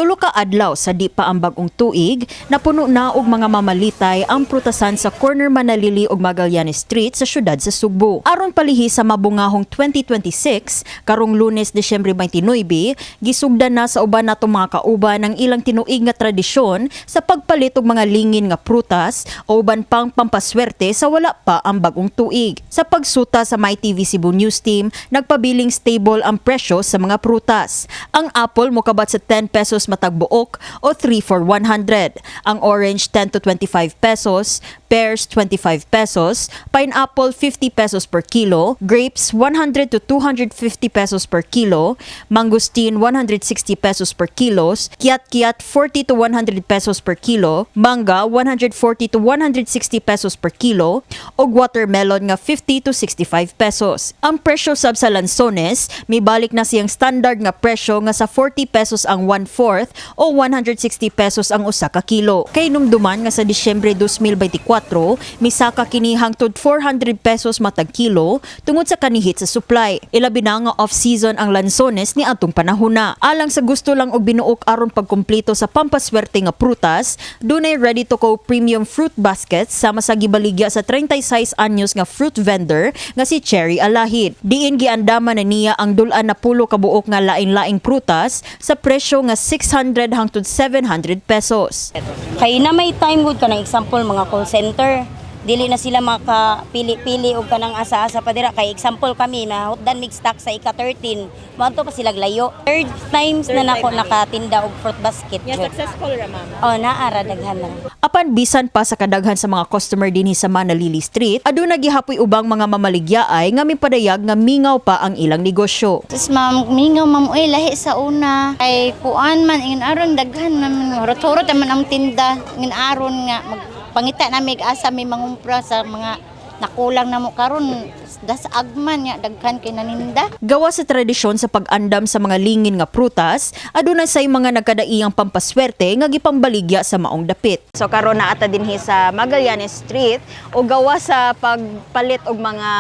Tulo ka adlaw sa di pa ang bag-ong tuig, napuno na og mga mamalitay ang prutasan sa corner Manalili ug Magallanes Street sa syudad sa Sugbo. Aron palihi sa mabungahong 2026, karong Lunes, Disyembre 29, gisugdan na sa uban natong mga kauban ang ilang tinuig nga tradisyon sa pagpalit og mga lingin nga prutas o uban pang pampaswerte sa wala pa ang bagong tuig. Sa pagsuta sa MyTV Cebu News Team, nagpabiling stable ang presyo sa mga prutas. Ang apple mokabat sa 10 pesos matag buok o 3 for 100. Ang orange, 10 to 25 pesos, pears 25 pesos, pineapple 50 pesos per kilo, grapes 100 to 250 pesos per kilo, mangosteen 160 pesos per kilos, kiat-kiat 40 to 100 pesos per kilo, mangga 140 to 160 pesos per kilo, ug watermelon nga 50 to 65 pesos. Ang presyo sab sa lansones, mibalik na siyang standard nga presyo nga sa 40 pesos ang 1/4 o 160 pesos ang usa ka kilo. Kay numduman nga sa Disyembre 2024, misaka kini hangtod 400 pesos matag kilo tungod sa kanihit sa supply. Ilabi na nga off-season ang lansones ni atong panahona. Alang sa gusto lang og binuok aron pagkumpleto sa pampaswerte nga prutas, dunay ready to go premium fruit baskets sama sa gibaligya sa 36 anyos nga fruit vendor nga si Cherry Alahid. Diin giandaman na niya ang dul-an na 10 ka buok nga lain-laing prutas sa presyo nga 600 hangtod 700 pesos. Kay na may time gud, kanang example mga call center, dili na sila makapili-pili og kanang asa-asa pa dira. Kay example kami na hutdan mig stock sa ika-13, moadto pa sila layo. Third times na nako nakatinda og fruit basket. Yeah, jud. Successful ra, ma'am. Oh, naa ra, daghan na. Apan bisan pa sa kadaghan sa mga customer dinhi sa Manalili Street, aduna gihapoy ubang mga mamaligyaay nga mipadayag nga mingaw pa ang ilang negosyo. Tapos ma'am, mingaw, ma'am, uy, lahi sa una. Kay kuan man, ingin aron daghan naman, hurot-hurot naman ang tinda. Ingin aron nga, magpangita na mig asa may mangumpra sa mga nakulang na mo karon, das agman nga daghan kay naninda. Gawa sa tradisyon sa pag-andam sa mga lingin nga prutas, aduna say mga nagkadaiyang pampaswerte nga gipambaligya sa maong dapit. So karon naa ta dinhi sa Magallanes Street o gawa sa pagpalit og mga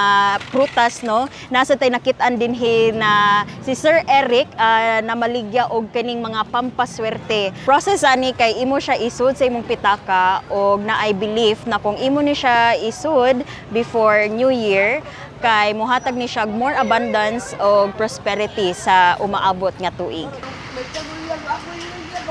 prutas, no. Nasa tay nakit-an dinhi na si Sir Eric na maligya og kining mga pampaswerte. Process ani kay imo siya isud sa imong pitaka og naay belief na kung imo ni siya isud before New Year kay mohatag ni siya og more abundance og prosperity sa umaabot nga tuig.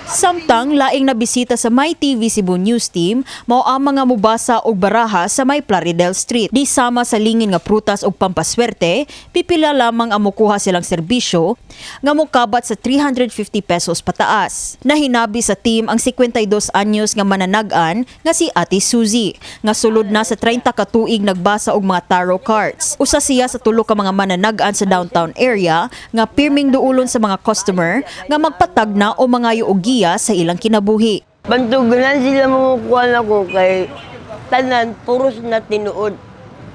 Samtang laing nabisita sa My TV Cebu News Team mao ang mga mubasa og baraha sa may Plaridel Street. Di sama sa lingin nga prutas og pampaswerte, pipila lamang ang mukuha silang serbisyo nga mokabat sa 350 pesos pataas. Nahinabi sa team ang 52 anyos nga mananag-an nga si Ate Suzy nga sulod na sa 30 ka tuig nagbasa og mga tarot cards. Usa siya sa tulo ka mga mananag-an sa downtown area nga pirming duulon sa mga customer nga magpatagna o mangayo og giya sa ilang kinabuhi. Bantuganan sila mamukuha nako kay tanan puros na tinuod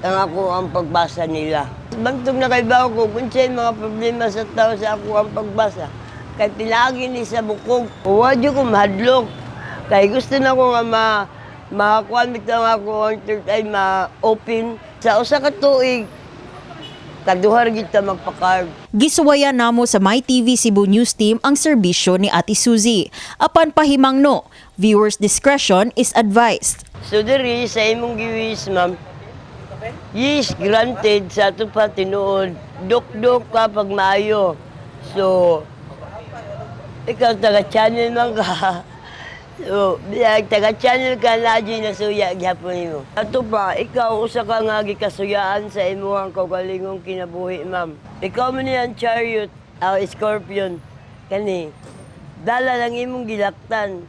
ang ako ang pagbasa nila. Bantog na kay ko kung sa'y mga problema sa tao sa ako ang pagbasa. Kay pilagi ni sa bukog. Huwag ko mahadlok. Kay gusto na ko nga makakuha bitaw nga ako ang third eye ma-open. Sa usa ka tuig, kaduhar kita magpa-carve. Gisuwayan namo sa My TV Cebu News Team ang serbisyo ni Ate Suzy. Apan pahimangno, viewers discretion is advised. So diri sa imong giwis, ma'am. Yes, granted sa ato pa tinuod. Dukduk ka pag maayo. So ikaw taga channel man ka. So, biyag taga channel ka na na suya gyapon nimo. Ato pa ikaw usa ka nga gikasuyaan sa imong kaugalingong kinabuhi, ma'am. Ikaw man ni ang Chariot, ang Scorpion kani. Dala lang imong gilaktan.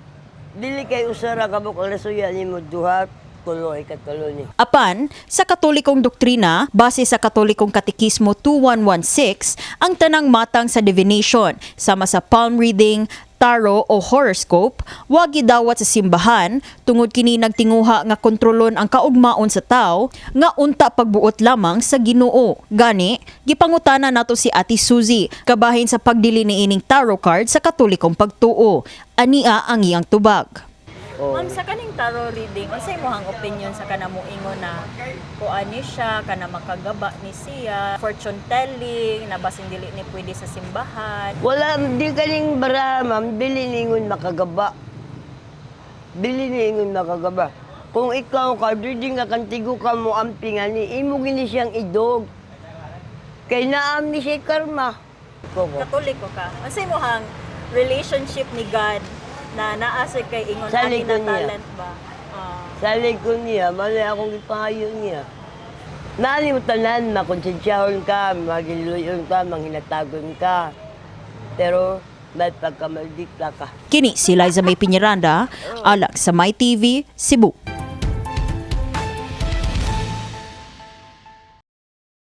Dili kay usa ra ka buok ang nasuya nimo, duha, tulo, ikatulo ni. Apan, sa Katolikong doktrina, base sa Katolikong Katekismo 2116, ang tanang matang sa divination, sama sa palm reading, tarot o horoscope, wa gidawat sa simbahan tungod kini nagtinguha nga kontrolon ang kaugmaon sa tao nga unta pagbuot lamang sa Ginoo. Gani, gipangutana nato si Ate Suzy kabahin sa pagdili niining tarot card sa Katolikong pagtuo. Ania ang iyang tubag. Oh. Ma'am, sa kaning tarot reading, unsay imong opinion sa kana moingon na kuan ni siya, kana makagaba ni siya, fortune telling, na basin dili ni pwede sa simbahan? Wala, di kaning bara, ma'am, dili ningon makagaba. Dili ningon makagaba. Kung ikaw ka, di nga kantigo ka mo ang pingani, imo gini siyang idog. Kay naam ni siya karma. Ko. Katoliko ka. Unsay imong relationship ni God na naa sa kay ingon Sa ani na likod niya. talent ba? Ah. Sa likod niya, mali akong ipahayo niya. Naani mo tanan, makonsensyahon ka, magiluyon ka, manghinatagon ka. Pero may pagkamaldita ka. Kini si Liza May Piñeranda, alak sa My TV, Cebu.